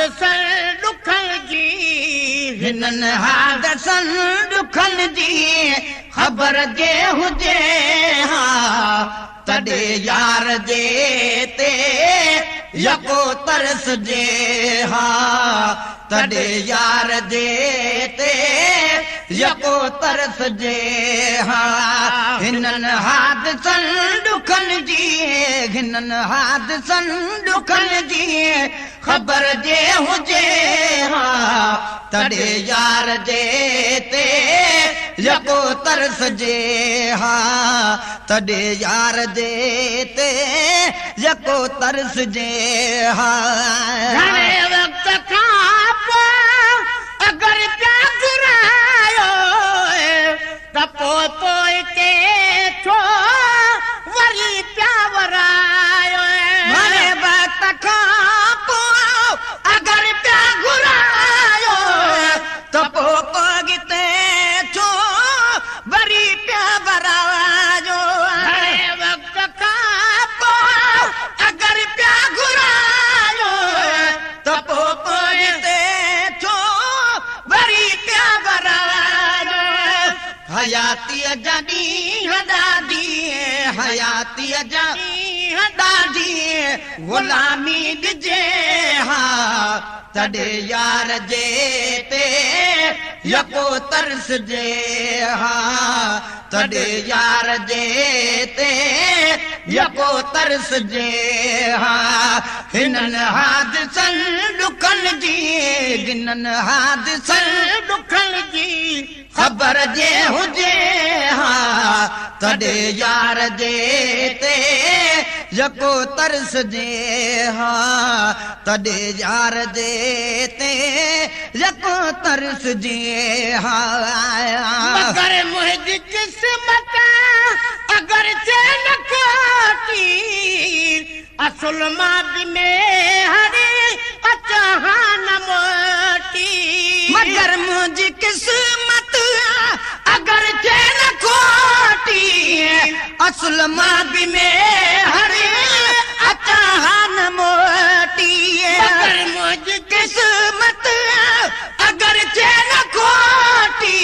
حادثن ڏکن جي، هنن حادثن ڏکن جي خبر جي هجي ها، تڏهن يار جي تي يڪو ترسجي ها، تڏهن يار جي تي يڪو ترسجي ها. هنن حادثن ڏکن جي، هنن حادثن ڏکن جي خبر جي هجي ها، تڏهن يار جي تي يڪو ترسجي ها، تڏهن يار جي تي يڪو ترسجي ها. گهڻي وقت کان پوءِ اگر پيا گهرايو، ته پوءِ پوئتي ڇو وري پيا ورايو؟ گهڻي وقت کان پوءِ اگر پيا گهرايو، ته پوءِ پوئتي ڇو وري پيا ورايو؟ گهڻي وقت کان پوءِ اگر پيا گهرايو، ته پوءِ پوئتي ڇو وري پيا ورايو؟ حياتيءَ جا ڏينهن ڏاڍي، حياتيءَ جا ڏينهن ڏاڍي غلامي ڏجي ها، تڏهن يار جي تي يڪو ترسجي ها، تڏهن يار جي تي يڪو ترسجي ها. هنن حادثن ڏکن جي، هنن حادثن ڏکن جي خبر جي هجي ها، تڏهن يار جي تي يڪو ترسجي ها، تڏهن يار جي تي يڪو ترسجي ها. مگر منهنجي قسمت اگر ٿئي نه کوٽي، اصل مان به ميهر اچان نه موٽي. مگر منهنجي قسمت اگر ٿئي نه کوٽي، اصل مان به ميهر اچان نه موٽي. مگر منهنجي قسمت اگر ٿئي نه کوٽي،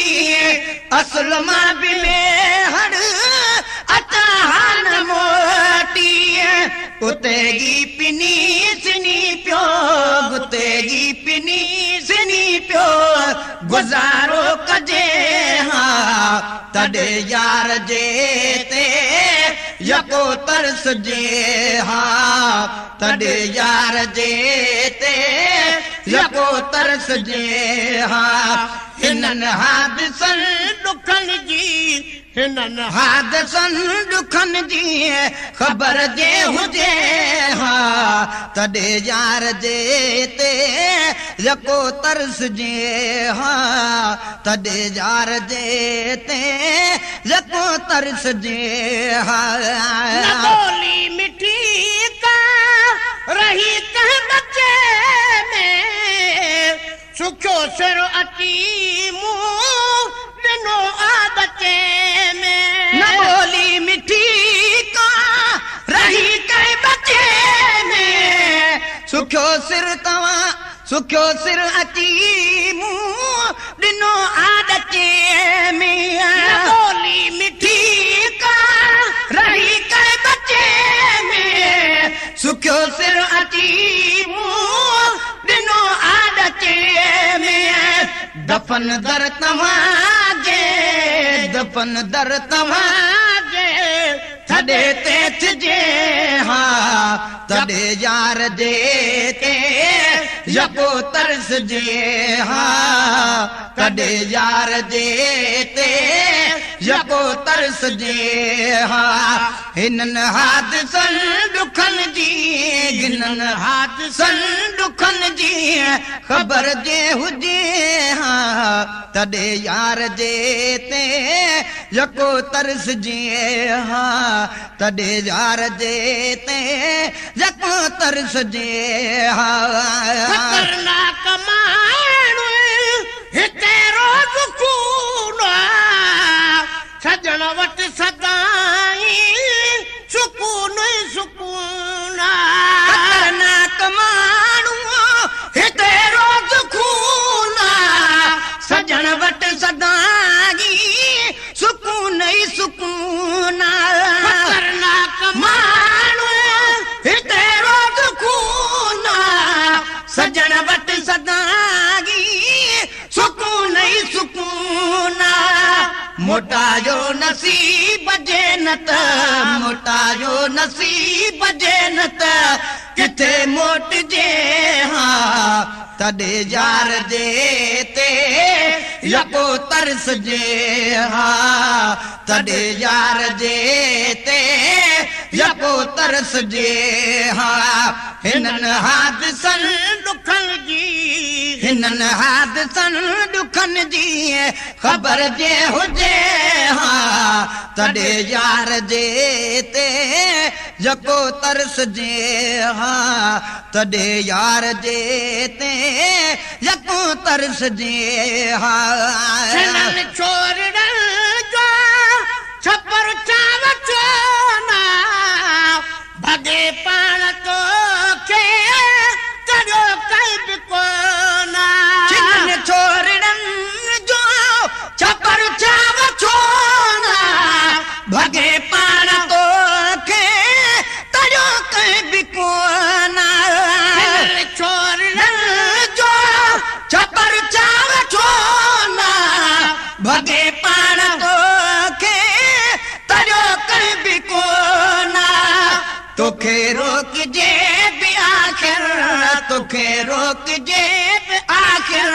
اصل مان به ميهر اچان نه موٽي. اتي گي پني سني پيو، اتي گي پني سني پيو گذارو ڪجي ها، تڏهن يار جي تي يڪو ترسجي ها، تڏهن يار جي تي يڪو ترسجي ها. هنن حادثن ڏکن جي، هنن حادثن ڏکن جي خبر جي هجي ها، تڏهن يار جي تي يڪو ترسجي ها، تڏهن يار جي تي يڪو ترسجي ها. نه ٻولي مٺي ڪا رهي ڪنهن بچي ۾، سکيو سر اچي مون ڏنو آدتي ۾. نه ٻولي مٺي ڪا رهي ڪنهن بچي ۾، سکيو سر توهان، سکيو سر اچي مون ڏنو آدتي ۾. نه ٻولي مٺي ڪا رهي ڪنهن بچي ۾، سکيو سر اچي مون ڏنو آدتي ۾. دفن در توهان جي، دفن در توهان جي ٿڏي تي ٿجي ها، تڏهن يار جي تي يڪو ترسجي ها، تڏهن يار جي تي يڪو ترسجي ها. هنن حادثن ڏکن جي، هنن حادثن ڏکن جي خبر جي هجي ها، تڏهن يار جي تي يڪو ترسجي ها، تڏهن يار جي تي يڪو ترسجي ها. خطرناڪ ماڻهو هتي روز خون آ، سڄڻ وٽ سدائين سڪون ئي سڪون آ. خطرناڪ ماڻهو هتي सजण वटि सदाई सुकून ई सुकून आ। मोटायो नसीब जे न त मोटायो नसीब जे न त किथे मोटिजे हा तॾे यार जे ते यको तरसजे हा तॾे यार जे ते यको तरसजे हा। हिननि हादिसनि ॾुखनि जी हिननि हादिसनि ॾुखनि जी ख़बर जे हुजे हा तॾे यार जे ते यको तरसजे हा तॾे यार जे ते यको तरसजे हा। हिननि छोरिड़नि जो छपर छाव छो न भॻे पाण तोखे तरियो कंहिं बि कोन। हिननि छोरिड़नि जो छपर छाव छो न भॻे पाण तोखे तरियो कंहिं बि कोन। हिननि छोरिड़नि जो छपर छाव छो न भॻे पाण तोखे तरियो कंहिं बि कोन। तोखे रोकिजे बि आख़िर तोखे रोकिजे बि आख़िर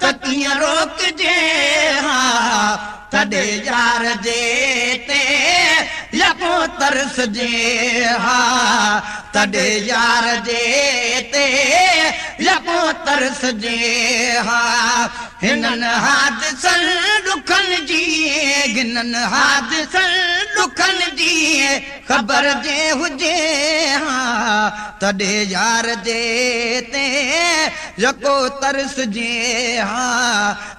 त कीअं रोकिजे हा तॾे यार जे ते यको तरसजे हा तॾे यार जे ते यको तरसजे हा। हिननि हादिसनि ॾुखनि जी हिननि हादिसनि ॾुखनि जी ख़बर जे हुजे हा तॾे यार जे ते यको तरसजे हा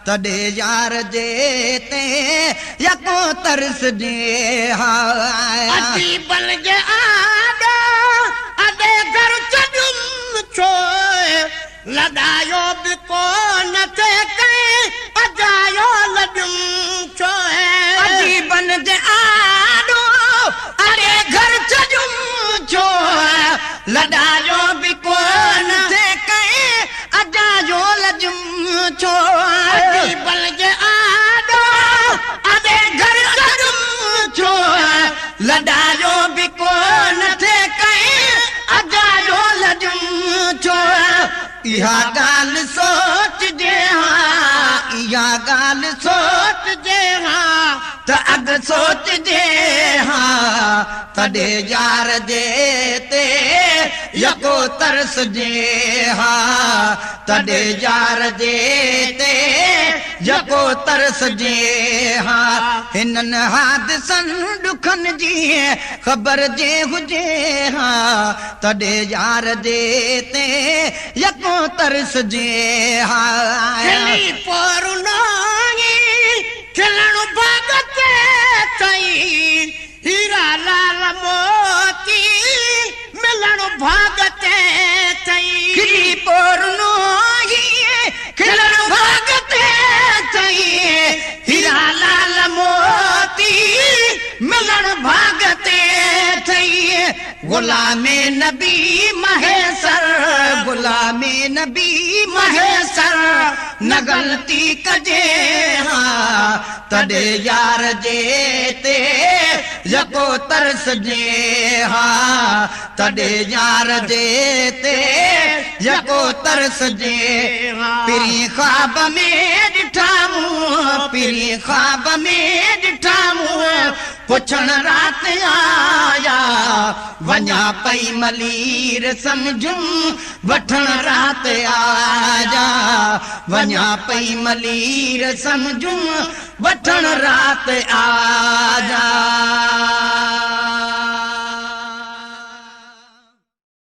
तॾे यार जे ते यको तरसजे हा। अजीबन जे आॾो अॾे घर छॾियुमि छो लॾायो बि कोन थे कंहिं अजायो लॾियुमि छो। अजीबन जे आॾो अॾे घर छॾियुमि छो लॾायो बि कोन थे कंहिं अजायो लॾियुमि छो। अजीबन जे आॾो अॾे घर छॾियुमि छो लॾायो बि कोन थे कंहिं अजायो लॾियुमि छो। इहा ॻाल्हि सोचिजे हा इहा ॻाल्हि सोचिजे हा त अॻु सोचिजे हा तॾे यार जे ते यको तरसजे हा तॾे यार जे ते यको तरसजे हा। हिननि हादिसनि ॾुखनि जी ख़बर जे हुजे हा तॾे यार जे ते यको तरसजे हा। खिली पोरुनाई खिलण भाॻ ते अथई हीरा लाल मोती मिलण भाॻ ते अथई। खिली पोरुनाई खिलण भाॻ ते अथई हीरा लाल मोती मिलण भाॻ ते अथई। गुलाम नबी महेसर गुलाम नबी महेसर न ग़लती कजे हा तॾे यार जे ते यको तरसजे हा तॾे यार जे ते यको तरसजे। पिरीं ख़्वाब में ॾिठा मूं पिरीं ख़्वाब में ॾिठा मूं पुछण राति आया वञा पई मलीर सम्झूं वठण राति आया वञा पई मलीर सम्झूं वठण राति आया।